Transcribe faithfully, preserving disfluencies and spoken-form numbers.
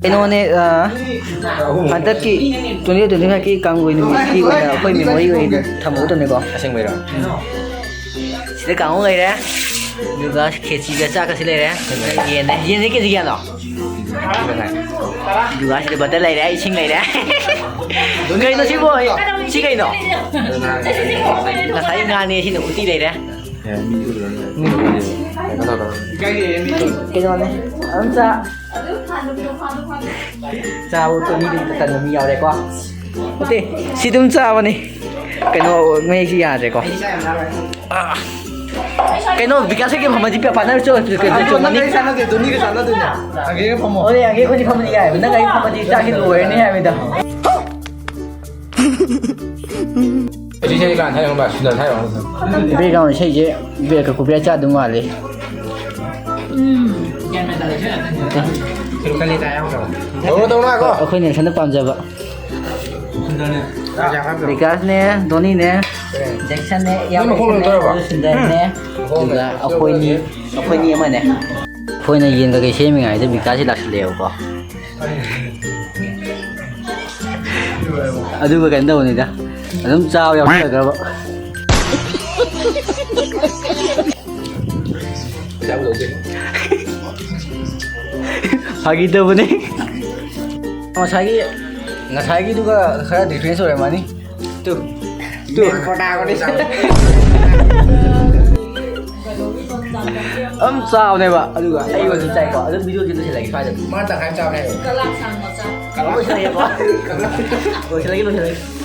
ꯀꯩꯅꯣꯅꯦ, ꯑ, ꯍꯟꯗꯛꯀꯤ ꯇ꯭ꯋꯦꯟꯇꯤ ꯇ꯭ꯋꯦꯟꯇꯤ ꯐꯥꯏꯚꯀꯤ ꯀꯥꯡꯒꯨ ꯅꯨꯃꯤꯠꯀꯤ ꯑꯣꯏꯅ ꯑꯩꯈꯣꯏ ꯃꯦꯃꯣꯔꯤ ꯑꯣꯏꯅ ꯊꯝꯍꯧꯗꯕꯅꯦꯀꯣ꯫ ꯑꯁꯦꯡꯕꯩꯔꯣ? ꯁꯤꯗ ꯀꯥꯡꯍꯧ ꯂꯩꯔꯦ, ꯑꯗꯨꯒ ꯈꯦꯆꯤꯒ ꯆꯥꯛꯀꯁꯤ ꯂꯩꯔꯦ, ꯑꯗꯨꯒ ꯌꯦꯟꯅꯦ꯫ ꯌꯦꯟꯁꯦ ꯀꯦꯖꯤ ꯀꯌꯥꯅꯣ? ꯑꯗꯨꯒ ꯁꯤꯗ ꯕꯇꯔ ꯂꯩꯔꯦ, ꯏꯁꯤꯡ ꯂꯩꯔꯦ꯫ ꯀꯩꯅꯣ ꯁꯤꯕꯣ? ꯁꯤ ꯀꯩꯅꯣ? ꯉꯁꯥꯏ ꯉꯥꯅꯦ, ꯁꯤꯅ ꯎꯇꯤ ꯂꯩꯔꯦ꯫ ꯀꯩꯅꯣꯅꯦ, ꯑꯗꯨꯝ ꯆꯥ꯫ ꯆꯥꯕ ꯃꯤꯗꯤ ꯇꯟꯕ ꯃꯤ ꯌꯥꯎꯔꯦꯀꯣ꯫ ꯅꯠꯇꯦ, ꯁꯤ ꯑꯗꯨꯝ ꯆꯥꯕꯅꯤ꯫ ꯀꯩꯅꯣ, ꯃꯌꯦꯛꯁꯤ ꯌꯥꯗ꯭ꯔꯦꯀꯣ꯫ ꯑꯥ꯫ ꯀꯩꯅꯣ, ꯕꯤꯀꯥꯁ ꯍꯣꯏꯒꯤ ꯐꯝꯃꯗꯤ ꯄꯥꯔꯠꯅꯔ ꯆꯣ-, ꯀꯩꯅꯣ, ꯆꯣ-, ꯆꯣ-, ꯅꯪ ꯆꯣ-, ꯑꯩ ꯆꯥꯟꯅꯗꯦ, ꯗꯣꯅꯤꯒ ꯆꯥꯟꯅꯗꯣꯏꯅꯦ꯫ ꯑꯪꯒꯦꯒ ꯐꯝꯃꯣ꯫ ꯍꯣꯏ, ꯑꯪꯒꯦ ꯑꯩꯈꯣꯏꯅꯤ ꯐꯝꯃꯗꯤ ꯌꯥꯏꯑꯕ꯫ ꯅꯪ ꯑꯩ ꯐꯝꯃꯗꯤ ꯆꯥꯛꯁꯤ ꯂꯣꯏꯔꯅꯤ ꯍꯥꯏꯕꯅꯤꯗ꯫ ꯑꯁꯤ ꯏꯁꯩꯁꯦ ꯀꯅꯥꯅ ꯊꯥꯏꯅꯣ ꯈꯪꯕ꯭ꯔꯥ? ꯁꯨꯟꯗꯔ ꯊꯥꯏꯅꯣ ꯈꯪꯕ꯭ꯥꯔ? ꯕꯦꯛꯒ꯭ꯔꯥꯎꯟ ꯏꯁꯩꯁꯦ ꯕꯦꯛꯀ ꯀꯣꯄꯤꯔꯥꯏꯠ ꯆꯥꯗꯧ ꯃꯥꯜꯂꯦ꯫ ꯇꯧꯔꯣ, ꯇꯧꯔꯣ, ꯉꯥꯏꯈꯣ꯫ ꯑꯩꯈꯣꯏ ꯅꯦꯜꯁꯟꯅ ꯄꯥꯝꯖꯕ꯫ ꯕꯤꯀꯥꯁꯅꯦ, ꯗꯣꯅꯤꯅꯦ, ꯖꯦꯛꯁꯟꯅꯦ, ꯅꯪ ꯃꯈꯣꯡ ꯏꯌꯥꯝꯕꯅꯦ, ꯂꯣꯏ ꯇꯧꯔꯕꯣ? ꯁꯨꯟꯗꯔꯅꯦ, ꯃꯈꯣꯡ ꯑꯗꯨꯒ ꯂꯣꯏ ꯑꯩꯈꯣꯏꯅꯤ, ꯇꯧꯔꯕꯣ? ꯑꯩꯈꯣꯏꯅꯤ ꯑꯃꯅꯦ꯫ ꯑꯩꯈꯣꯏꯅ ꯌꯦꯟ ꯀꯩꯀꯩ ꯁꯦꯝꯃꯤꯉꯩꯗ ꯕꯤꯀꯥꯁꯁꯤ ꯂꯥꯛꯁꯤꯜꯂꯛꯑꯦꯕꯀꯣ꯫ ꯑꯗꯨꯒ ꯀꯩꯅꯣ ꯇꯧꯕꯅꯤꯗ, ꯑꯗꯨꯝ ꯆꯥꯕ ꯌꯥꯎꯁꯜꯂꯛꯇ꯭ꯔꯕ꯫ ꯐꯥꯒꯤ ꯇꯧꯕꯅꯦ꯫ ꯉꯁꯥꯏꯒꯤ, ꯉꯁꯥꯏꯒꯤꯗꯨꯒ ꯈꯔ ꯗꯤꯐ꯭ꯔꯦꯟꯁ ꯑꯣꯏꯔꯝꯃꯅꯤ꯫ Two, two. ꯑꯗꯨꯝ ꯆꯥꯕꯅꯦꯕ, ꯑꯗꯨꯒ ꯑꯩ ꯑꯣꯏꯅ ꯆꯥꯏꯀꯣ꯫ ꯑꯗꯨꯝ ꯚꯤꯗꯤꯑꯣꯁꯤ ꯂꯣꯏꯁꯤꯜꯂꯒꯦ ꯁ꯭ꯋꯥꯏꯗ꯫ ꯃꯥ ꯇꯪꯈꯥꯏ ꯆꯥꯕꯅꯦ꯫ ꯂꯣꯏꯁꯤꯜꯂꯒꯦꯀꯣ꯫ ꯂꯣꯏꯁꯤꯜꯂꯒꯦ, ꯂꯣꯏꯁꯤꯜꯂꯒꯦ꯫